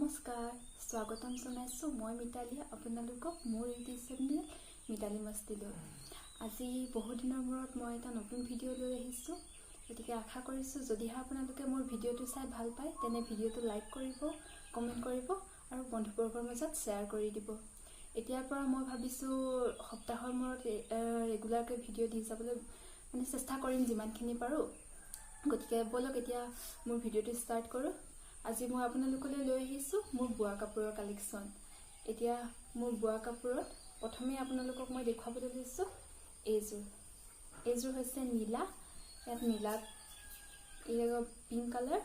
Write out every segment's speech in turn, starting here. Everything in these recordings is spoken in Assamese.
নমস্কাৰ, স্বাগতম জনাইছোঁ মই মিতালীয়ে আপোনালোকক মোৰ ইউটিউব চেনেল মিতালী মস্তিলৈ। আজি বহুদিনৰ মূৰত মই এটা নতুন ভিডিঅ' লৈ আহিছোঁ। গতিকে আশা কৰিছোঁ, যদিহে আপোনালোকে মোৰ ভিডিঅ'টো চাই ভাল পায়, তেনে ভিডিঅ'টো লাইক কৰিব, কমেণ্ট কৰিব আৰু বন্ধুবৰ্গৰ মাজত শ্বেয়াৰ কৰি দিব। এতিয়াৰ পৰা মই ভাবিছোঁ সপ্তাহৰ মূৰত ৰেগুলাৰকৈ ভিডিঅ' দি যাবলৈ মানে চেষ্টা কৰিম যিমানখিনি পাৰোঁ। গতিকে ব'লক, এতিয়া মোৰ ভিডিঅ'টো ষ্টাৰ্ট কৰোঁ। আজি মই আপোনালোকলৈ লৈ আহিছোঁ মোৰ বোৱা কাপোৰৰ কালেকশ্যন। এতিয়া মোৰ বোৱা কাপোৰত প্ৰথমে আপোনালোকক মই দেখুৱাবলৈ লৈছোঁ এইযোৰ। এইযোৰ হৈছে নীলা। ইয়াত নীলাত এই পিংক কালাৰ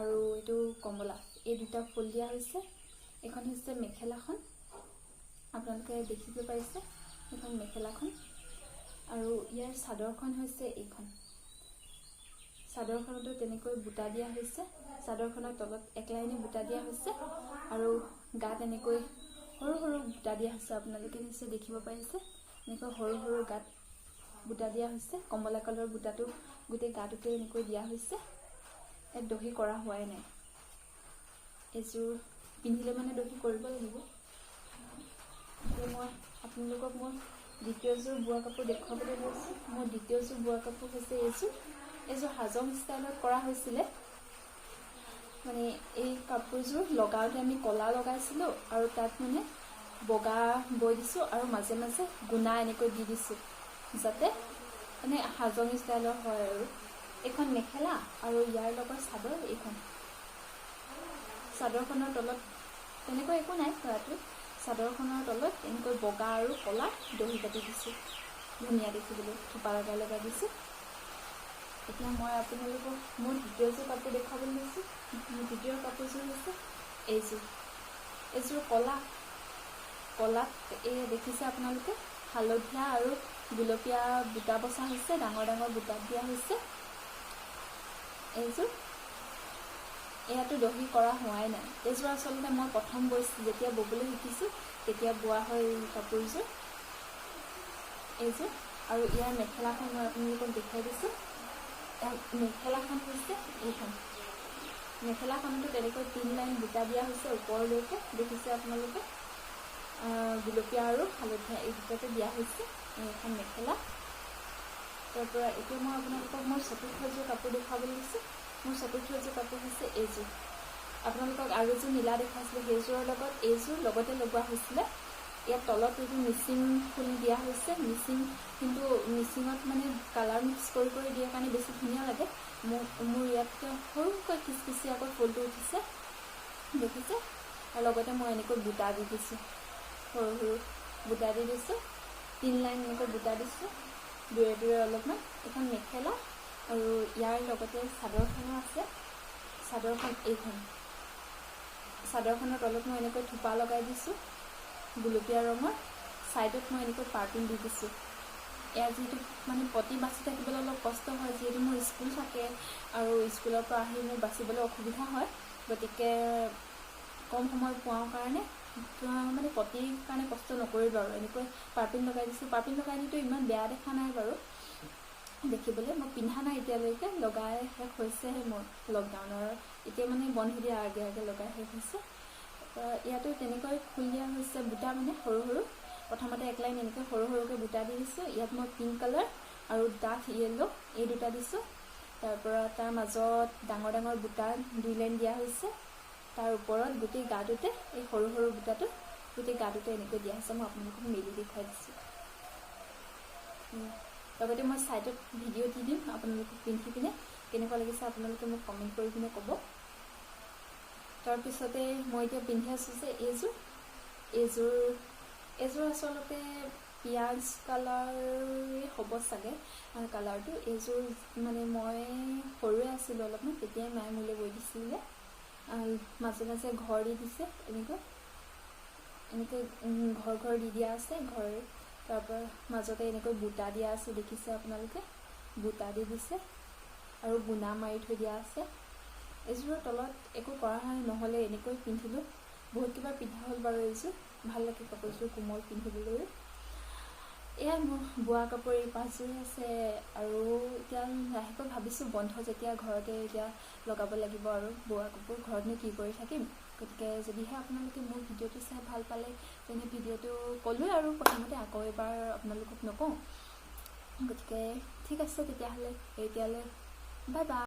আৰু এইটো কমলা, এই দুটা ফুল দিয়া হৈছে। এইখন হৈছে মেখেলাখন, আপোনালোকে দেখিব পাৰিছে এইখন মেখেলাখন। আৰু ইয়াৰ চাদৰখন হৈছে এইখন। চাদৰখনতো তেনেকৈ বুটা দিয়া হৈছে। চাদৰখনৰ তলত এক লাইনে বুটা দিয়া হৈছে আৰু গাত এনেকৈ সৰু সৰু বুটা দিয়া হৈছে। আপোনালোকে নিশ্চয় দেখিব পাৰিছে, এনেকৈ সৰু সৰু গাত বুটা দিয়া হৈছে। কমলা কালাৰৰ বুটাটো গোটেই গাটোতে এনেকৈ দিয়া হৈছে। ইয়াত দহি কৰা হোৱাই নাই। এইযোৰ পিন্ধিলে মানে দহি কৰিব লাগিব। এতিয়া মই আপোনালোকক মোৰ দ্বিতীয়যোৰ বোৱা কাপোৰ দেখুৱাবলৈ লৈছোঁ। মোৰ দ্বিতীয়যোৰ বোৱা কাপোৰ হৈছে এইযোৰ। এইযোৰ হাজং ষ্টাইলত কৰা হৈছিলে। মানে এই কাপোৰযোৰ লগাওঁতে আমি কলা লগাইছিলোঁ আৰু তাত মানে বগা বৈ দিছোঁ আৰু মাজে মাজে গুণা এনেকৈ দি দিছোঁ, যাতে মানে হাজং ষ্টাইলৰ হয়। আৰু এইখন মেখেলা আৰু ইয়াৰ লগত চাদৰ এইখন। চাদৰখনৰ তলত তেনেকৈ একো নাই কৰাটো। চাদৰখনৰ তলত এনেকৈ বগা আৰু কলা দহি কাটি দিছোঁ, ধুনীয়া দেখিবলৈ থোপা লগাই লগাই দিছোঁ। এতিয়া মই আপোনালোকক মোৰ দ্বিতীয়যোৰ কাপোৰ দেখুৱাবলৈ লৈছোঁ। মোৰ দ্বিতীয় কাপোৰযোৰ হৈছে এইযোৰ। এইযোৰ কলা, কলাত এই দেখিছে আপোনালোকে, হালধীয়া আৰু গুলপীয়া বুটা বচা হৈছে, ডাঙৰ ডাঙৰ বুটা দিয়া হৈছে এইযোৰ। ইয়াতো দহি কৰা হোৱাই নাই। এইযোৰ আচলতে মই প্ৰথম বৈছোঁ, যেতিয়া ববলৈ শিকিছোঁ তেতিয়া বোৱা হয় এই কাপোৰযোৰ, এইযোৰ। আৰু ইয়াৰ মেখেলাখন মই আপোনালোকক দেখুৱাই দিছোঁ। ইয়াৰ মেখেলাখন হৈছে এইখন। মেখেলাখনতো তেনেকৈ তিনি লাইন বুটা দিয়া হৈছে ওপৰলৈকে, দেখিছে আপোনালোকে। গুলপীয়া আৰু হালধীয়া এই দুটাতে দিয়া হৈছে এইখন মেখেলা। তাৰপৰা এতিয়া মই আপোনালোকক মোৰ চতুৰ্থযোৰ কাপোৰ দেখুৱাবলৈ দিছোঁ। মোৰ চতুৰ্থযোৰ কাপোৰ হৈছে এইযোৰ। আপোনালোকক আৰু এযোৰ নীলা দেখুৱাইছিলোঁ, সেইযোৰৰ লগত এইযোৰ লগতে লগোৱা হৈছিলে। ইয়াত তলত এইটো মিচিং ফুল দিয়া হৈছে। মিচিং, কিন্তু মিচিঙত মানে কালাৰ মিক্স কৰি কৰি দিয়াৰ কাৰণে বেছি ধুনীয়া লাগে। মোৰ ইয়াত সৰুকৈ খিচখিচীয়াকৈ ফুলটো উঠিছে, দেখিছে। আৰু লগতে মই এনেকৈ বুটা দি দিছোঁ, সৰু সৰু বুটা দি দিছোঁ। তিনি লাইন এনেকৈ বুটা দিছোঁ দূৰে দূৰে অলপমান। এইখন মেখেলা আৰু ইয়াৰ লগতে চাদৰখনো আছে। চাদৰখন এইখন। চাদৰখনৰ তলত মই এনেকৈ থোপা লগাই দিছোঁ গুলপীয়া ৰঙৰ। ছাইডত মই এনেকৈ পাৰ্পিন দি দিছোঁ। এয়া যিহেতু মানে পতি বাচি থাকিবলৈ অলপ কষ্ট হয়, যিহেতু মোৰ স্কুল থাকে আৰু স্কুলৰ পৰা আহি মোৰ বাচিবলৈ অসুবিধা হয়, গতিকে কম সময় পোৱাওঁ কাৰণে মানে পতিৰ কাৰণে কষ্ট নকৰিলোঁ আৰু এনেকৈ পাৰ্পিন লগাই দিছোঁ। পাৰ্পিন লগাই দিওঁতে ইমান বেয়া দেখা নাই বাৰু দেখিবলৈ। মই পিন্ধা নাই এতিয়ালৈকে, লগাই শেষ হৈছেহে মোৰ লকডাউনৰ এতিয়া মানে বন্ধ দিয়াৰ আগে আগে লগাই শেষ হৈছে। ইয়াতো তেনেকৈ ফুল দিয়া হৈছে, বুটা মানে সৰু সৰু। প্ৰথমতে এক লাইন এনেকৈ সৰু সৰুকৈ বুটা দি দিছোঁ। ইয়াত মই পিংক কালাৰ আৰু ডাঠ য়েল্ল' এই দুটা দিছোঁ। তাৰপৰা তাৰ মাজত ডাঙৰ ডাঙৰ বুটা দুই লাইন দিয়া হৈছে। তাৰ ওপৰত গোটেই গাটোতে এই সৰু সৰু বুটাটো গোটেই গাটোতে এনেকৈ দিয়া হৈছে। মই আপোনালোকক মেলি দেখুৱাই দিছোঁ। লগতে মই ছাইডত ভিডিঅ' দি দিম আপোনালোকক পিন্ধি পিনে কেনেকুৱা লাগিছে আপোনালোকে মোক কমেণ্ট কৰি পিনে ক'ব। তাৰপিছতে মই এতিয়া পিন্ধি আছোঁ যে এইযোৰ। এইযোৰ আচলতে পিঁয়াজ কালাৰে হ'ব চাগে কালাৰটো। এইযোৰ মানে মই সৰুৱে আছিলোঁ অলপমান, তেতিয়াই মায়ে মোলৈ বৈ দিছিলে। মাজে মাজে ঘৰ দি দিছে এনেকৈ এনেকৈ, ঘৰ ঘৰ দি দিয়া আছে ঘৰ। তাৰপৰা মাজতে এনেকৈ বুটা দিয়া আছে, দেখিছে আপোনালোকে, বুটা দি দিছে আৰু গুণা মাৰি থৈ দিয়া আছে। এইযোৰৰ তলত একো কৰা নহ'লে এনেকৈ পিন্ধিলোঁ। বহুত কিবা পিন্ধা হ'ল বাৰু এইযোৰ। ভাল লাগে কাপোৰযোৰ, কোমল পিন্ধিবলৈও। এয়া মোৰ বোৱা কাপোৰ এই পাঁচযোৰে আছে। আৰু এতিয়া লাহেকৈ ভাবিছোঁ, বন্ধ যেতিয়া ঘৰতে এতিয়া লগাব লাগিব আৰু বোৱা কাপোৰ। ঘৰতনো কি কৰি থাকিম? গতিকে যদিহে আপোনালোকে মোৰ ভিডিঅ'টো চাই ভাল পালে, তেনে ভিডিঅ'টো ক'লোৱে আৰু প্ৰথমতে, আকৌ এবাৰ আপোনালোকক নকওঁ। গতিকে ঠিক আছে তেতিয়াহ'লে, এতিয়ালৈ বাই বাই।